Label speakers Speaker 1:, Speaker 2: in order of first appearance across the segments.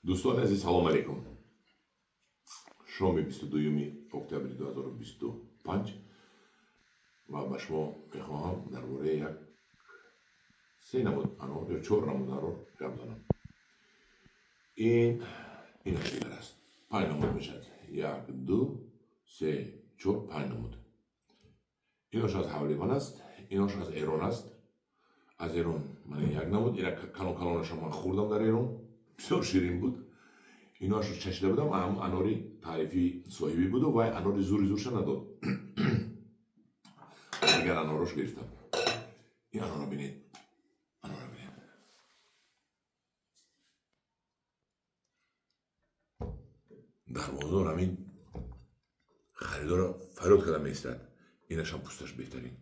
Speaker 1: Дӯстони азиз, салом алейкум. Шоми 22 октябри 2025 ва ба шумо мехоҳам дар бораи як се намуд анор ё чор намуд анор гап занам. Ин дигар аст. Панҷ намуд мешавад. Як, ду, се, чор, панҷ намуд. Инош аз ҳавли ман аст, инош аз Эрон аст. Аз Эрон ман як намуд, ина калон калонаша ман хӯрдам дар Эрон. Бисёр ширин буд. Иноашро чашида будам, ам анори таърифи соҳибӣ буду вай анори зури зурша надод. Дигар анорош гирифтам. Ин анорро бинед. Анорро бинед. Дар бозор ҳамин харидорро фарёд карда меистад. Инашам пӯсташ беҳтарин.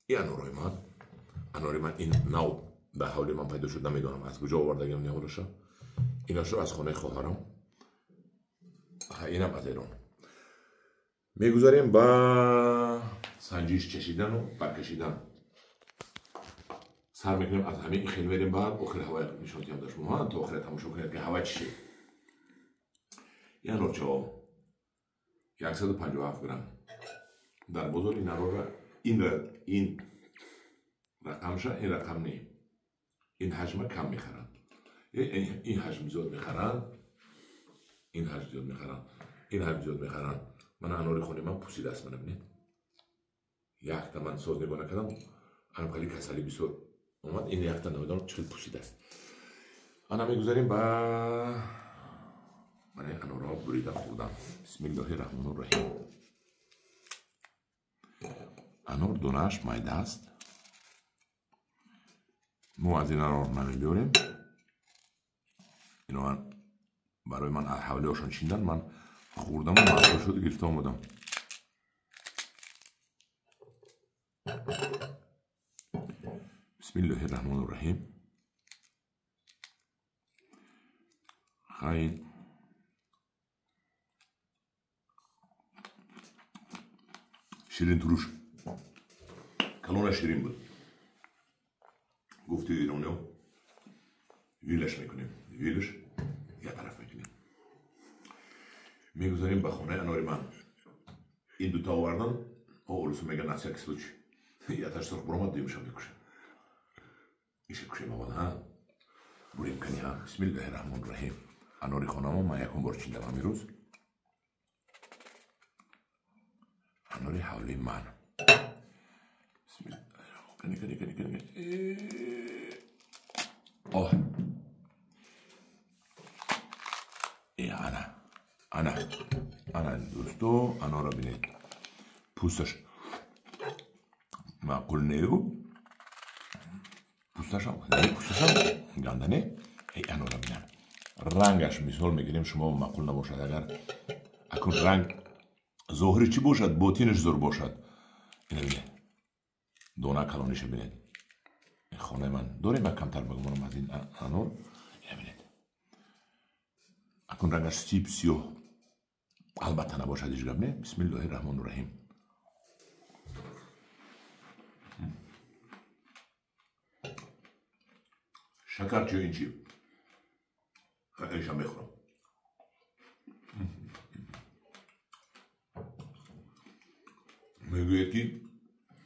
Speaker 1: Ин анорои ман, анори ман ин нав дар ҳавли ман пайдо шуд, намедонам аз куҷо овардагиам ниҳолаша. Инашро аз хонаи хоҳарам, инам аз Эрон. Мегузарем ба санҷиш чашидану баркашидан. Сар мекунем аз ҳамин хел мерем, баъд охир ҳавай нишон диҳам дар шумо, то охира тамошо кунед ки ҳавай чӣ шед. Ин анорчаҳо 157 грамм. Дар бозор ин анорра ин рақамша, ин рақам не, ин ҳаҷма кам мехаранд. Ин ҳаҷм зиёд мехаранд, ин ҳаҷм зиёд мехаранд, ин ҳаҷм зиёд мехаранд. Ман анори хонаи ман пусидааст, мана бинед. Якта ман соз нигоҳ накардам, анам хеле касалӣ бисёр омад, ин якта намедонам чӣ хел пусидааст. Ана мегузарем ба мана анорҳо бурида хӯрдан. Бисмиллоҳи раҳмони раҳим. Анор донааш майда аст. Мо аз ин анор намебиёрем. Ино барои ман ҳавлиҳошон чиндан, ман хӯрдаму маъқул шуд, гирифта омадам. Бисмиллоҳи раҳмони раҳим. Хайн ширин туруш, калона ширин буд. Гуфти ирониё вилаш мекунем, вилаш як тараф мекунем. Мегузарем ба хонаи анори ман. Ин дута овардам, орусу мегӯяд на всякий случай. Яташ сурх буромад, дуюмашам мекушем. Иша кушем аввал, ҳа? Бурем кани, ҳа? Бисмиллоҳи раҳмони раҳим. Анори хонамо ман якум бор чиндам ҳамин рӯз. Анори ҳавлии ман. Кани, кани, кани, кани. Оҳ. Ана, ана, ана дӯсто, анорро бинед. Пӯсташ маъқул нею. Пӯсташам, пӯсташам ганда не. Эй, анорро бинам. Рангаш мисол мегирем, шумо маъқул набошад агар. Акун ранг зоҳири чӣ бошад, ботинаш зур бошад. Ина бинед. Дона калониша бинед. Хонаи ман дорем як камтар бигумонам аз ин анор. Ина бинед. Акун рангаш сип сиёҳ албатта набошад, ҳеҷ гап не. Бисмиллоҳи раҳмони раҳим. Шакар чӣ, ин чӣ? Инша мехӯрам. Мегӯяд ки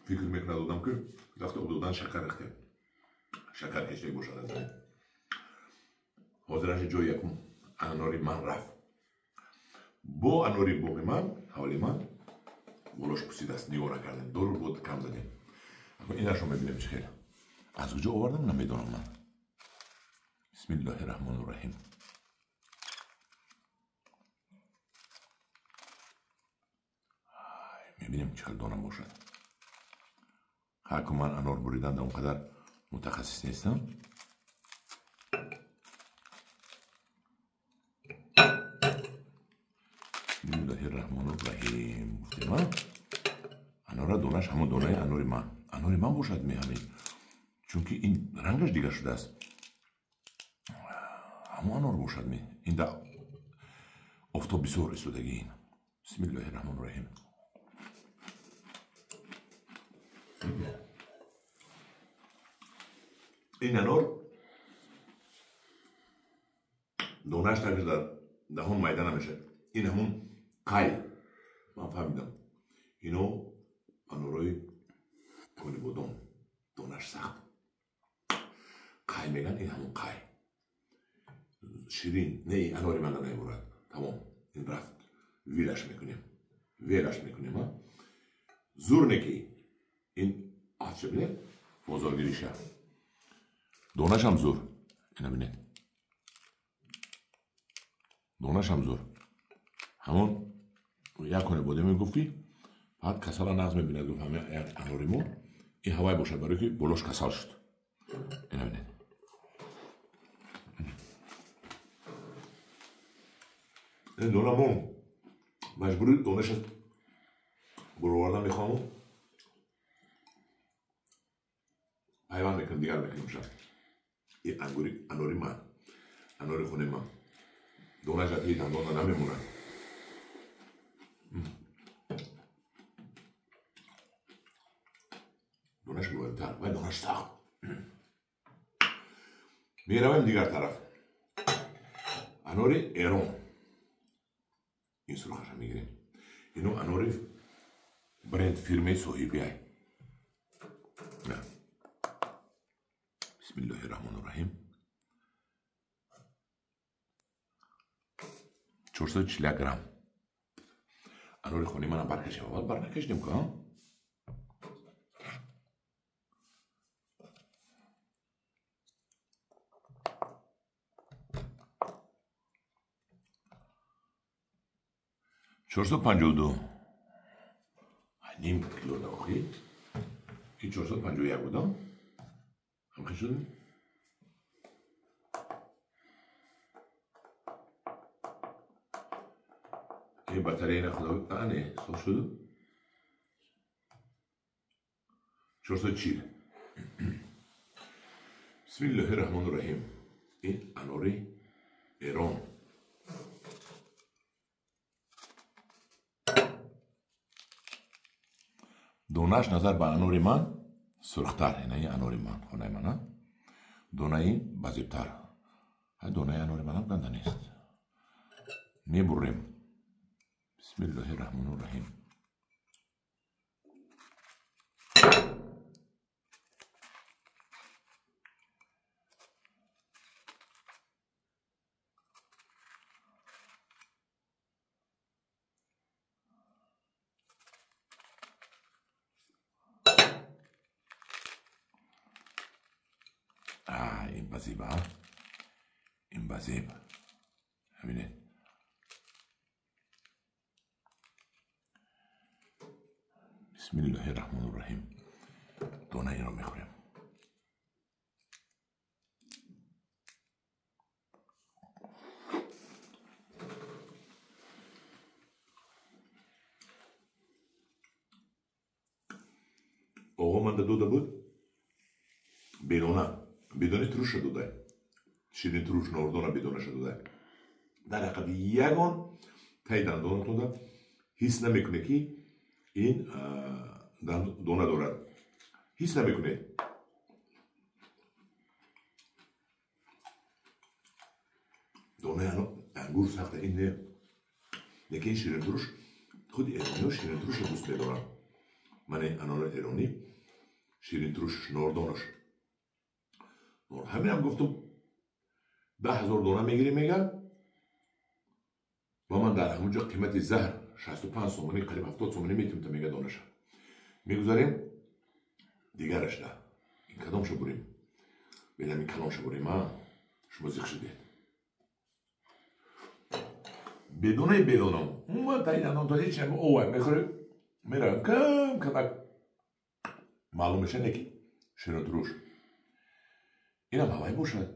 Speaker 1: фикр мекунад одам ки вақти об додан шакар рехтем, шакар кештак бошад аз ин. Ҳозираш ҷои якум анори ман рафт. Бо анори боғи ман, ҳавли ман болош пусидааст, нигоҳ накардем, дору бод кам задем. Инашро мебинем чӣ хел. Аз куҷо овардам намедонам ман. Бисмиллоҳи раҳмони раҳим. Мебинем чӣ хел дона бошад. Ҳаку ман анор буридан он қадар мутахассис нестам. Бисмиллоҳи раҳмони раҳим. Гуфтем, анора донаш ҳамон донаи анори ман. Анори ман бошад меҳамин, чунки ин рангаш дигар шудааст. Ҳамон анор бошад ме. Ин дар офтоб бисёр истодагӣ ин. Бисмиллоҳи раҳмони раҳим. Ин анор Донаш такш дар даҳон майда намешавад. Ин ҳамун қай. Ман фаҳмидам. Ино анорои Конибодом. Донаш сахт. Қай меган, ин ҳамун қай. Ширин. Не, анори ман намебурад. Тамом. Ин рафт. Вилаш мекунем. Велаш мекунем, а? Зур неки. Ин афча бинед, бозоргириша. Донашам зур. Ина бинед. Донашам зур. Ҳамон як Конибодом мегуфт ки фақат касала нағз мебинад, гуфт ҳама як анори мо ин ҳавай бошад, барои ки болош касал шуд. Ина бинед. Ин дона мо маҷбури донаша буровардан мехоҳам, пайванд мекунем, дигар мекунем шаб. Ин ангури анори ман, анори хонаи ман. Донаш аз дандона намемонад. Донаш мулоимтар ва донаш сахт. Меравем дигар тараф. Анори Эрон. Ин сурхаша мегирем. Ино анори бренд фирмаи соҳибиай. Бисмиллоҳи раҳмони раҳим. 441 грамм. Анори хонаи манам баркашем. Аввал бар накашидем ка? 452. Ним кило да охи. И 451 буда. Ҳамхел шуд? Ин батарея на худо, а не, соз шуд? 440. Бисмиллоҳи раҳмони раҳим. Ин анори Эрон. Донаш назар ба анори ман сурхтар. Ина ин анори ман, хонаи ман, донаи базебтар. Донаи анори манам ганда нест. Мебурем. Бисмиллоҳи раҳмони раҳим. ин базеба, ин базеб. Бибинед. Бисмиллоҳи раҳмони раҳим. Дона инро мехӯрем. Оғо манда дода буд бедона, бедони туруша додай, ширин туруш нордона бедонаша додай. Дар ҳақиқат ягон таи дандонатонда ҳис намекунед ки ин дона дорад. Ҳис намекунед. Донаи ангур сахта, ин не. Лекин ширин туруш, худи эрониҳо ширин турушро дӯст медоранд. Ман анори эронӣ ширин туруш нордонаш. Ҳаминам гуфтум 10,000 дона мегирем, мега ва ман дар ҳамон ҷо қимати заҳр 65 сомонӣ, қариб 70 сомонӣ метим та мега донаша. Мегузарем дигарашда. Ин кадомша бурем? Бедам ин калонша бурем, а? Шумо зиқ шудед. Бедонаи бедонам. Ма таи дандон то ҳеч набу овай мехӯрем. Меравем кам камак. Маълум меша не ки ширин туруш. Инам ҳавай бошад.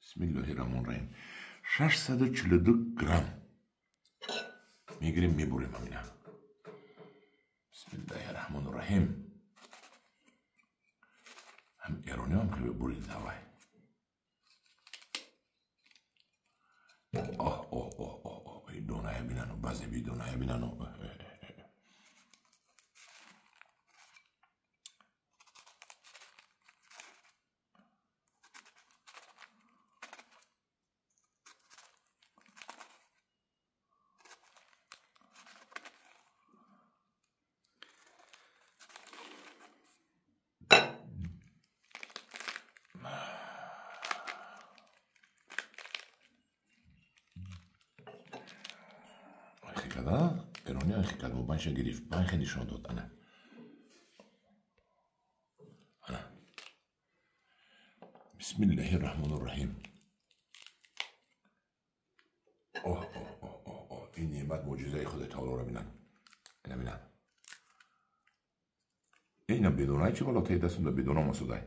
Speaker 1: Бисмиллоҳи раҳмони раҳим. 642 грамм. Мегирем, мебурем ҳамина. Бисмиллоҳи раҳмони раҳим. Ҳам эрониам хеле бурид ҳавай. Оҳ, оҳ, оҳ, оҳ, оҳ, доная бинану, баъзе бидоная бинану. карда, эрони анхе кард, мобайнша гирифт, байнхе нишон дод. Ана. Ана. Бисмиллаҳи раҳмони раҳим. Оҳ, оҳ, оҳ, оҳ, оҳ. Ин неъмат мӯъҷизаи Худои таолоро бинам. Ина бинам. Ина бедонай чӣ ҳоло таи дастум да бедона масудай.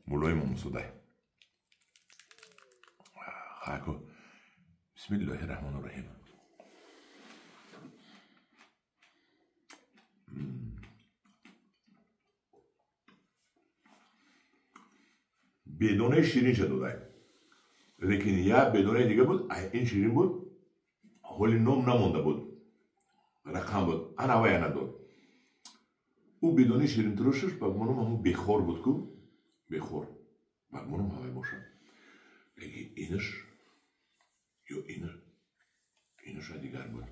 Speaker 1: Мулоим масудай. Хаку. Бисмиллаҳи раҳмони раҳим. Бедонаи ширинша додай. Лекин як бедонаи дига буд, ин ширин буд, ҳоли ном намонда буд, рақам буд, ана вая надод. Ӯ бедонаи ширинтурушаш ба гумонам ҳамун бехор буд ку, бехор, ба гумонам ҳавай бошад. Лекин инаш ё инаша дигар буд.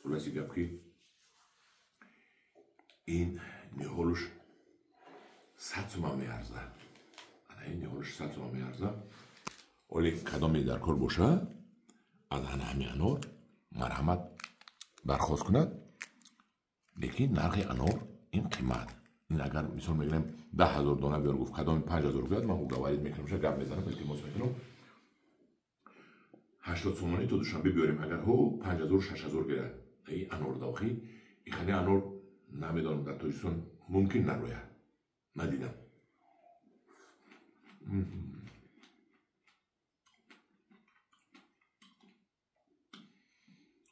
Speaker 1: Хулоси гап ки ин ниҳолуш 100 суман меарзад. Ана ин ниҳолуш 100 суман меарзад. Оле кадоме дар кор боша, аз ана ҳамин анор марҳамат дархост кунад, лекин нархи анор ин қимат. Ин агар мисол мегирем 10 000 дона биёр гуфт, кадоми 5 000 гӯяд, ман уговорид мекунам, ша гап мезанам, илтимос мекунам. 80 сомонӣ то Душанбе биёрем, агар ҳо 5 000 6 000 гирад. Ин анор дохи, ин хеле анор намедонам дар Тоҷикистон мумкин нарояд. Надидам.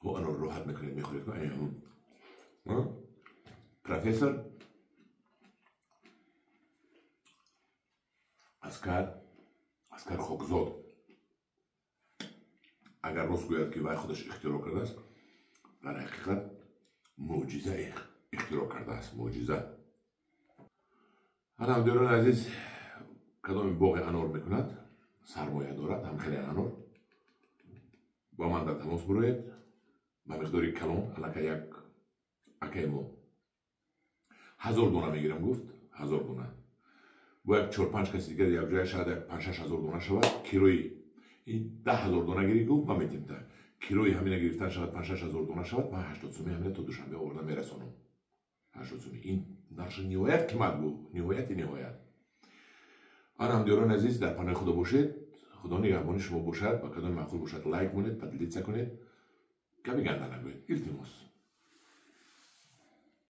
Speaker 1: Ҳо анор роҳат мекунед, мехӯред. Профессор Аскар Хокзод агар рост гӯяд ки вай худаш ихтироъ кардааст, дар ҳақиқат мӯъҷиза ихтироъ кардааст, мӯъҷиза. Ана ҳамдиёрони азиз, кадоми боғи анор мекунад, сармоя дорад, ҳам хеле анор, бо ман дар тамос бироед. Ба миқдори калон, аллакай як акаи мо 1000 дона мегирам гуфт, 1000 дона. Бо як 4-5 каси дигар якҷоя шояд як 5-6 ҳазор дона шавад. Кирои ин 10 000 дона гирӣ гуфт, ман метем та. Кирои ҳамина гирифтан шавад 5-6 ҳазор дона шавад, ман 80 сомӣ ҳамина то Душанбе оварда мерасонам. 80 сомӣ. Ин нархи ниҳоят қимат гуфт, ниҳояти ниҳоят. Ана ҳамдиёрони азиз, дар паноҳи Худо бошед. Худо нигаҳбони шумо бошад. Ба кадоми маъқул бошад лайк монед, поделиться кунед. Гапи ганда нагӯед. Илтимос.